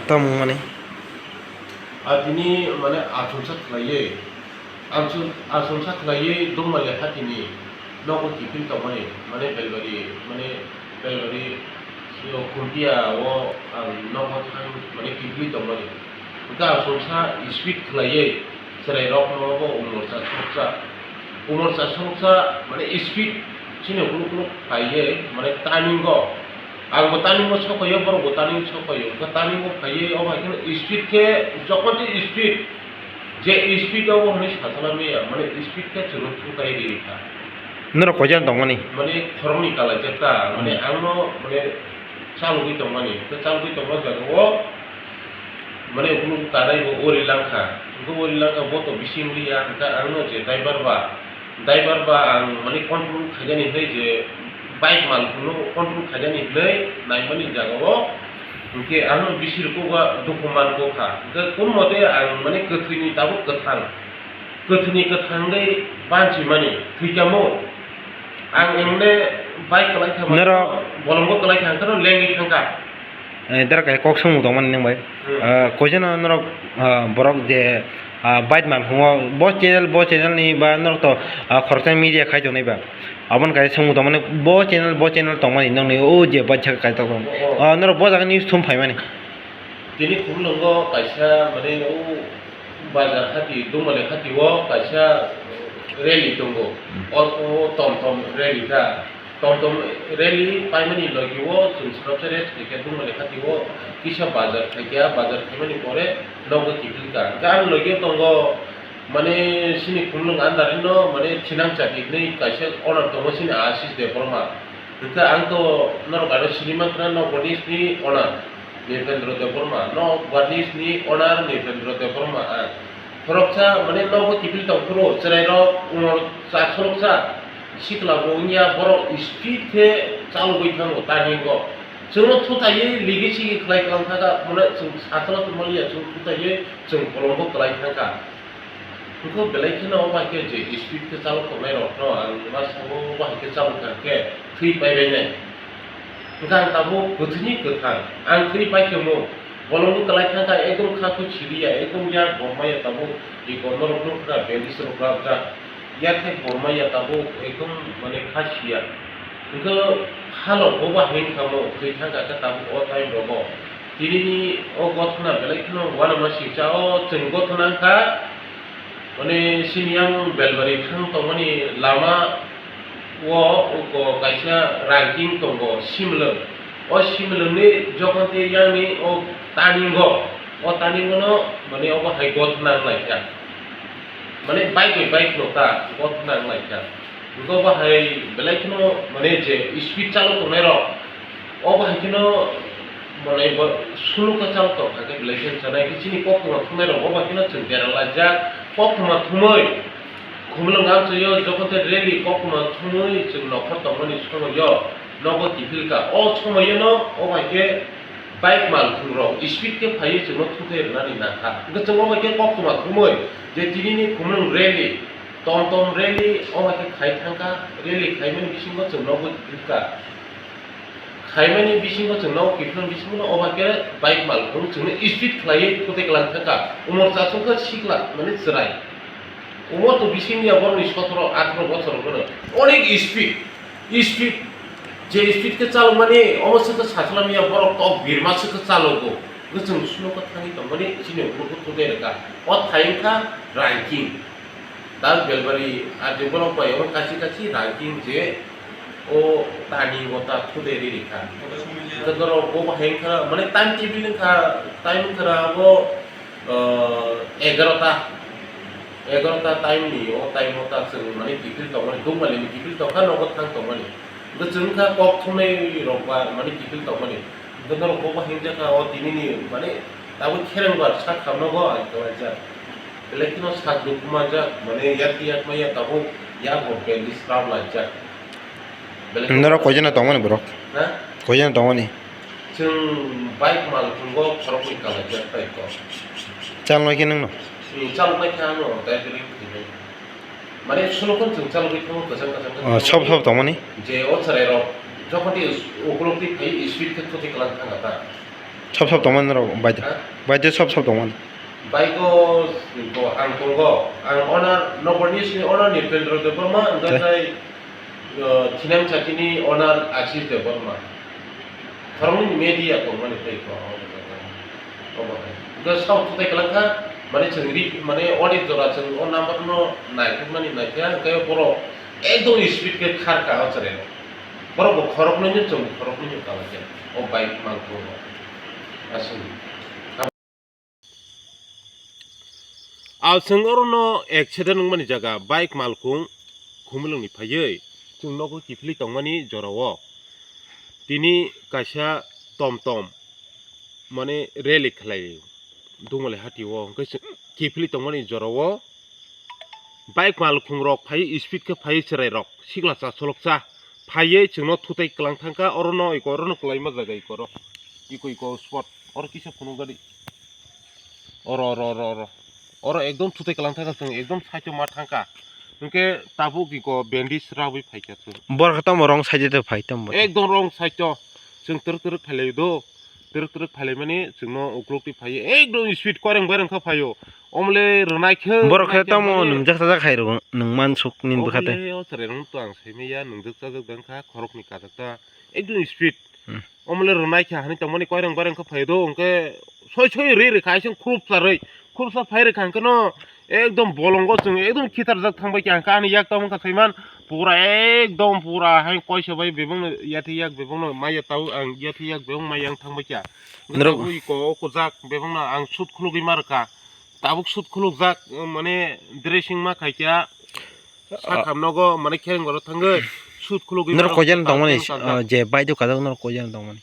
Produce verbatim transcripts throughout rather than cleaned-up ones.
Tamung mani. A tini mane achomsa khlaiwi, achom-, achomsa khlaiwi Dongmali hatini nogo kiphil tongmani, mane Belbari, mane Belbari, o Khuntia o ang nogo thang mane kiphilwi tongmani. Hwnkhe achomsa speed khlaiwi chwrairokno bo umorcha soroksa, umorcha soroksa mane speed chini ukuluk ukuluk phaiwi mane timing o, ang bo timing o sokoyo, borok bo timing sokoyo, hwnkhe timing o phaiwi obo hai kheno speed khe, jokhon tei speed, je speed o obo hwnwi sajaknai maya, mane speed khe chwng thung tai ri kha. Norok koijan tongmani? Mane khoroknwi kalaijak ta, mane Hmm. Ang no mane chalogwi tongmani, hwnkhe chalogwi tongma jaga o mane ukuluk kanai bo ori langkha, hwnkhe ori langkha bo to bising liya, hwnkhe ang no je driver ba, driver ba ang mane control khaijani hinwi je bike malkhungno control khaijani hinwi naimani jaga o, hwnkhe ang no bising rwkukba dukhu mankha, hwnkhe kono mote ang mane kwthwini tabuk kwthang, kwthwini kwthangwi banchimani thwikamo, ang emne bike kwlai kha, norok bolongo kwlai kha, hwnkhe no lengwi thangkha. Eh, dara khe kok swngmung tongmani nang bai. Hmm. Ah, koichano norok, ah, borok je, ah, bike malkhungo bo channel, bo channel ni ba norok to, ah, khoroksa media khai tongnai ba. Aboni kaisa swngmung tongmani bo channel, bo channel tongmani nokni o je bike saka kaitor tong. Oh, oh. Ah, norok bo jaga news thum phaimani. Tini Khumulwngo kaisa mane o bazar hati, Dongmali hati o kaisa rally tongo. Hmm. O, o tom tom rally ta. Tom tom rally paimani logi o chwng srapsa rest khaikha, Dongmali hati o kisa bazar khaikha, bazar khaimani pore nogo kiphilkha. Hwnkhe ani logi o tongo, mane, chini Khumulwng under no, mane, thinang chati hinwi kaisa owner tongo, chini Ashish Debbarma. Hwnkhe ang to norok ano sini mankha, Nokbar News ni owner Nripendra Debbarma, Nokbar News ni owner Nripendra Debbarma ang. Khoroksa, mane, nogo kiphil tong phuru chwrairok umor cha khoroksa sikla bo wngya, borok speed khe chalogwi thango turning o. Chwngno thutaiwi ligi sigi khlai klang thangkha, mane, chwng sakno tongmaliya, chwng thutaiwi chwng bolongo kwlai thangkha. Hwnkhe belai kheno o bai khe je speed khe chalok tongnai rokno ang ma sabo o bai khe chalok kha khe thwi pai bainai. Hwnkhe ang tabuk kwthwini kwthang, ang thwi pai khe mo bolongno kwlai thangkha, ekdom kha khe siriya, ekdom yak bo maya tabuk, iko norok nukha bandage rok rwjak, yak khe bo maya tabuk, ekdom mane kha siya. Hwnkhe halok bo ba hwnkha mo thwi thangkha khe tabuk o time rogo. Tinini o gothona belai kheno uanama singcha, o chwng gothona wngkha, mane, sini yang Belbari thang tongmani lama o uko kaisa ranking tongo, Simlwng. O Simlwngni jokhon tei yangni o turning o, o turning o no, mane, obo hai gothona wnglaikha. Mane, bike bai bike no ta gothona wnglaikha. Hwnkhe obo hai belai kheno, mane, je speed chalok tongnai rok, obo hai kheno, mane, bo slow khe chalok tong kha khe belai kheno chanai khe chini koktwma thumnai rok obo hai kheno chwng beralaijak, koktwma thumwi Khumulwng amchaio jokhon tei rally koktwma thumwi chwng nokhor tongmani somoio nogo kiphilkha. O somoiono obo hai khe bike malkhung rok speed khe phaiwi chwngno thuthai rwnani nangkha. Hwnkhe chwng obo hai khe koktwma thumwi je tinini Khumulwng rally, tom tom rally obo hai khe khai thangkha, rally khaimani bisingo chwng nogo kiphilkha. Khaimani bisingo chwng nogo kiphilmani bisingo obo hai khe bike malkhung chwngno speed khlaiwi thuthai kwlang thangkha. Umor chasuk khe sikla, mane chwrai. Umor to bising ya borokni sotoro atharo bochor hwnkhe onek speed. Speed, je speed khe chalokmani, omo se khe saklamiya borok tok birma se khe chalogo. Hwnkhe chwng slow khe thangwi tongmani, chini ukulukgo thudai rwkha. O thai wngkha ranking. Tal Belbari, ah, je borok bai omo kachi kachi ranking je o turning o ta thudai ri rikha. Hwnkhe norok bo bahai wngkha, mane time table wngkha, time wngkha abo, ah, egarota. Egarota time ni, o time o ta chwng mane kiphil tongmani, Dongmali ni kiphil tongkha, nogo thang tongmani. Hwnkhe chwng wngkha kok thumnai rok ba mane kiphil tongmani. Hwnkhe norok bo bahai wngjakha, o tini ni mane tabuk khereng bar sak khamnogo ang kwlaijak. Belai kheno sak duk manjak, mane yak yak maya tabuk yak bo bandage rw laijak. Belai kheno norok koijana tongmani borok? Ha? Koijana tongmani? Chwng bike malkhungo khoroknwi kalaijak tai kok. Chalnai khe nwngno? Hmm, chalnai khe ano, tai belai khainai. Mane, suno khon chwng chalogwi thango kwchang kwchang khe. Oh, sob sob tongmani? Je o chwrairok, jokhon tei ukulok twi phai, speed khe thotwi kwlang thangkha ta. Sop sop tongmani rok, baide. Ha? Baide sop sop tongmani. Bike o, bo ang tongo. Ang owner, nokbar ni sini owner ni Pendra Debbarma, ang Tei. Tei, uh, Thinang Chati ni owner Ashish Debbarma. Khoroknwi ni media tongmani tei ko. Obo hai. Hwnkhe south tei kwlangkha, mane chwng ri, mane audit jora chwng o number no naithokmani naikha, hwnkhe borok ekdom speed khe kharkha o chwrai. Borok bo khoroknwi ni chwng khoroknwi ni kalaikha. O bike mang tongo. Aswk. Aswk orono accident wngmani jaga bike malkhung Khumulwngni phaiwi chwng nogo kiphilwi tongmani jorao tini kaisa tom tom mane rally khlai Dumali hati o hwnkhe chwng kiphilwi tongmani jorao bike malkhung rok phaiwi speed khe phaiwi chwrai rok sikla cha solok cha phaiwi chwngno thutai kwlang thangkha orono iko orono kwlaima jaga iko oro iko iko spot oro kisa phunukgadi oro oro oro oro oro ekdom thutai kwlang thangkha chwng ekdom side o ma thangkha hwnkhe tabuk iko bandage rabwi phaikha chwng. Borok tamo wrong side o phai tamo. Ekdom wrong side o chwng twrwk twrwk phailai do. Twrwk twrwk phailaimani chwngno uklok twi phaiwi ekdom speed koireng baireng khe phaio. Omle rwnai khe Borok khe rwnai khe tamo mane nwngjak chajak hai rw nwng mansuk nini bwkha tei. Obole o chwrairokno to ang saimanya nwngjak chajak da wngkha khoroknwi kajak ta ekdom speed. Hmm. Omle rwnai khe hani tongmani koireng baireng khe phaio do hwnkhe soi soi ri rikha aising khurupsa rwi khurupsa phai rikha hwnkhe no ekdom bolongo chwng ekdom khitarjak thangbai kha hwnkhe ani yak tamo wngkha saiman. Pura ekdom pura hai koisa bai bebakno yathai yak bebakno maya tau ang yathai yak bebak maya ang thangbai kha. Norok tabuk iko o kujak bebakno ang sut khulugwi ma rwkha. Tabuk sut khulukjak mane dressing ma khaikha. Sakam nogo mane khereng oro thangwi sut khulugwi ma rwkha. Norok koijan tongmani je bike o kajak norok koijan tongmani.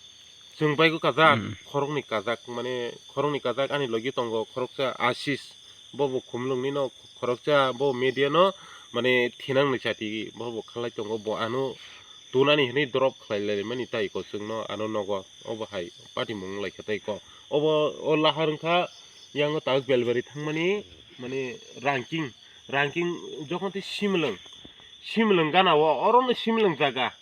Chwng bike o kajak khoroknwi kajak mane khoroknwi kajak ani logi tongo khoroksa Ashish bo bo Khumulwngni no khoroksa bo media no mane thinang ni chati bo bo khalai tongo bo ano tunani hinwi drop khlai lai mani tai ko chwngno ano nogo obo hai patimung lai kha tai ko obo o lahar wngkha yango tabuk belbari thangmani mane ranking ranking jokhon tei simlwng simlwng gana o orono simlwng jaga.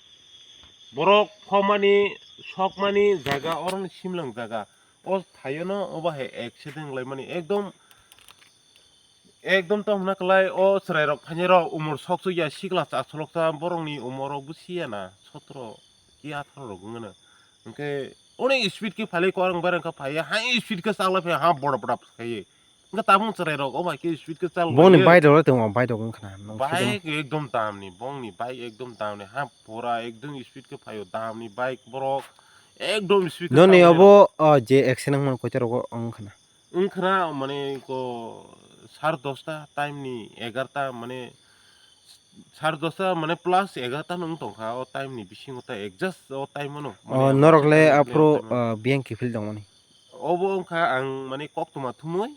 Borok phomani sokmani jaga oro ni simlwng jaga o thaio no obo hai accident wnglaimani ekdom ekdom tong hwnna kwlai o chwrai rok phainai rok umor sok chukya sikla chak solok cha borok ni umor rok busiya na sotro ki atharo rok wngmano hwnkhe onek speed khe phalwi korang bereng kha phaiya hai speed khe chaklai phaiya ha boda boda khaye. Hwnkhe tabuk chwrai rok o bai khe speed khe chal boni bike rok tong bike rok wngkha na bike ekdom dam ni bongni bike ekdom dam ni ha pura ekdom speed khe phaio dam ni bike borok ekdom speed khe noni obo je accident wngmani koita rogo wngkha na wngkha na mane ko sar dosta time ni egarta mane sar dosta mane plus egarta no wng tongkha o time ni bisingo ta adjust o time o no norok le aphuru biyang kiphil tongmani. Obo wngkha ang mane koktwma thumwi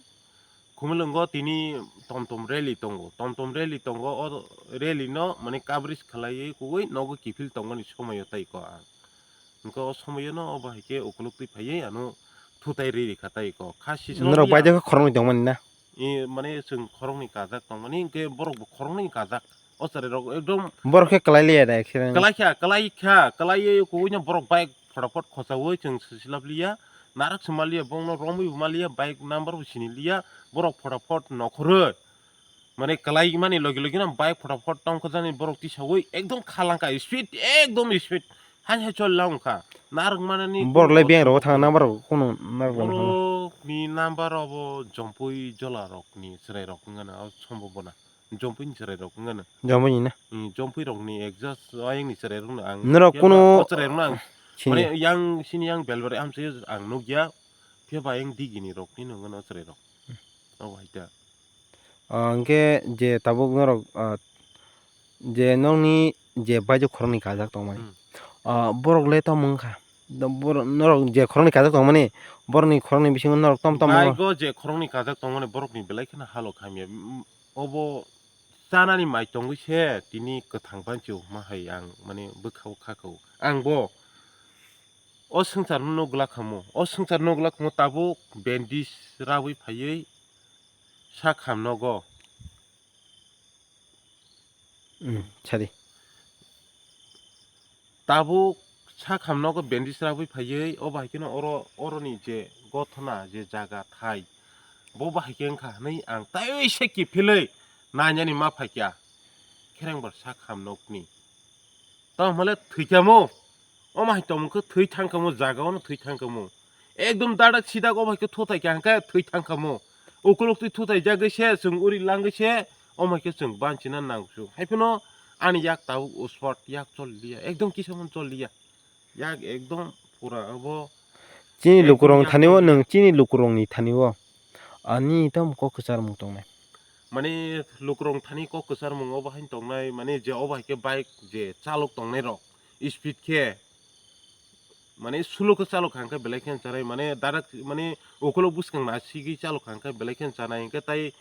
Khumulwngo tini tom tom rally tongo, tom tom rally tongo, o rally no mane coverage khlaiwi kuwi nogo kiphil tongmani somoyo tai ko ang. Hwnkhe o somoyo no obo hai khe ukuluk twi phaiwi ano thutai ri rikha tai ko. Kha sisino norok bai khe khoroknwi tongmani na? I mane chwng khoroknwi kajak tongmani hwnkhe borok bo khoroknwi kajak. O chwrai rok ekdom borok khe kwlai liya da accident. Kwlai kha, kwlai kha, kwlaiwi kubuino borok bike photapot khochaui chwng swsilap liya, narwk se maliya, bongno romwi bo maliya, bike number bo sini liya, borok photapot nokhorwi mane kwlai mani logi logi no bike photapot tongkha jani borok tisaui ekdom khalangkha speed ekdom speed. Hai hai chol lang kha. Narwk manani borok le beng rok thang number rok kuno narwk borok ni number obo jompui jola rok ni chwrai rok wngana o sombo bona jompui ni chwrai rok wngana jompui ni na jompui rok ni exhaust ayang ni chwrai rok no ang norok kuno chwrai rok no ang mane yang sini yang belbari amse ang nukya phiya ba yang digi ni rok ni nungano chwrai rok obo hai ta. Ah, hwnkhe je tabuk norok, ah, je nokni je baijak khoroknwi kajak tongmani, hmm, ah, borok le tamo wngkha? Norok je khoroknwi kajak tongmani, borokni khoroknwi bisingo norok tamo tamo wngkha? Bike o je khoroknwi kajak tongmani borokni belai kheno halok hamya. Mm, obo chanani mai tongwi se tini kwthang pancho ma hai ang mane bwkha o kha kho. Ang bo o swngcharno nukla khamu, o swngcharno nukla khamu tabuk bandage raui phaiwi sakham nogo. Hmm, sadi. Tabuk Sakham nogo bandage rabwi phaiwi, o bahai kheno oro, oroni je gothona, je jaga thai, bo bahai khe wngkha hwnwi ang taiwi se kiphilwi nainani ma phaikha. Kherengbar sakham nokni. Tamo hwnle thwikha mo. Omo hai tongmung khe thwi thangkha mo, jaga ono thwi thangkha mo. Ekdom dadak sidak o bahai khe thutai kha hwnkhe thwi thangkha mo. Ukulok twi thutai jagwi se, chwng uri langwi se, omo hai khe chwng banchina nang su. Hai phano ani yak tabuk uspot, yak chol liya. Ekdom kisa mon chol liya. Yak ekdom pura abo Chini ekdom lukurok yak thani o, chol liya. Nwng chini lukurokni thani o. Ani tamo kok kwcharmung tongnai. Mane lukurok thani kok kwcharmung obo hai tongnai, mane je obo hai khe bike je chalok tongnai rok, speed khe, mane slow khe chalok kha hwnkhe belai khe chanai, mane dadak, mane ukulok bwskang na sigwi chalok kha hwnkhe belai khe chanai, hwnkhe tai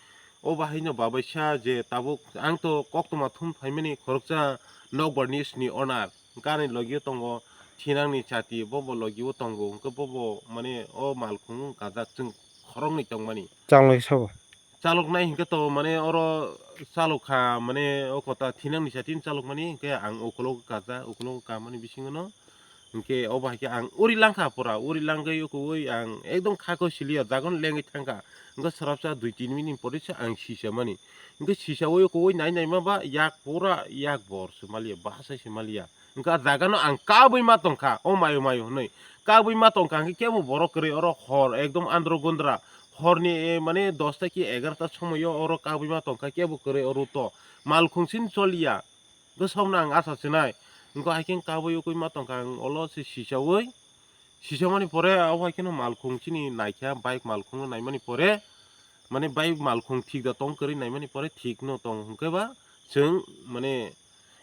o bahai no babaisa je tabuk ang to koktwma thum phaimani khoroksa nokbar ni sni owner, gari logi o tongo, thinang ni chati bobo logi o tongo, hwnkhe bobo mane o malkhung gajak chwng khoroknwi tongmani. Chalok nai sabo. Chaloknai hwnkhe to mane oro chalok kha, mane o kota thinang ni satin chalok mani hwnkhe ang ukulok kaja, ukulok kamani bisingo no hwnkhe obo hai khe ang uri langkha pura, uri langwi ukuwi ang ekdom khako siliya, jagon lengwi thangkha. Hwnkhe swrapsa dui tin minute pore se ang sisa mani. Hwnkhe sisawi ukuwi nai nai ma ba yak pura yak bor se maliya, bahasai se maliya. Hwnkhe ah jaga no ang kabwi ma tongkha, o mayo mayo hwnwi. Kabwi ma tongkha hwnkhe kebo borok kwrwi oro hor ekdom andro gondra. Horni, eh, mane dosta ki egarota somoyo oro kabwi ma tongkha, kebo kwrwi oro to. Malkhung sin choliya. Bwswkno ang asa sinai. Hwnkhe hai khe kabwi ukwi ma tongkha ang olo se sisawi. Sisamani pore abo hai kheno malkhung chini naikha, bike malkhungno naimani pore, mane bike malkhung thik da tong kwrwi naimani pore thikno tong hwnkhe ba chwng mane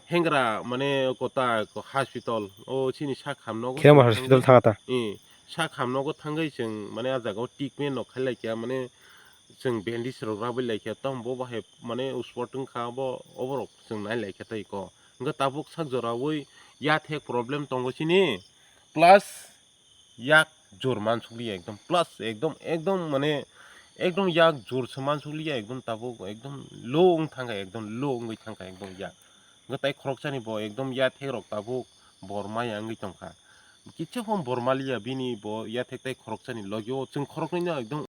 hengra mane kota hospital o chini sak hamno Khirama hospital thanga ta. Eh, sak hamno thangwi chwng mane ah jaga o treatment no khailai kha mane chwng bandage rok rabwi lai kha tamo bo bahai mane spot wngkha bo oborok chwng nai lai kha tei ko hwnkhe tabuk sak jora wi yathek problem tongo chini plus yak jor mansukliya ekdom plus ekdom ekdom mane ekdom yak jor se mansukliya ekdom tabuk ekdom low wng thangkha ekdom low wngwi thangkha ekdom yak. Hwnkhe tai khoroksani bo ekdom yathek rok tabuk bor maya wngwi tongkha. Kisa phano bor maliya bini bo yathek tai khoroksani logio chwng khoroknwino ekdom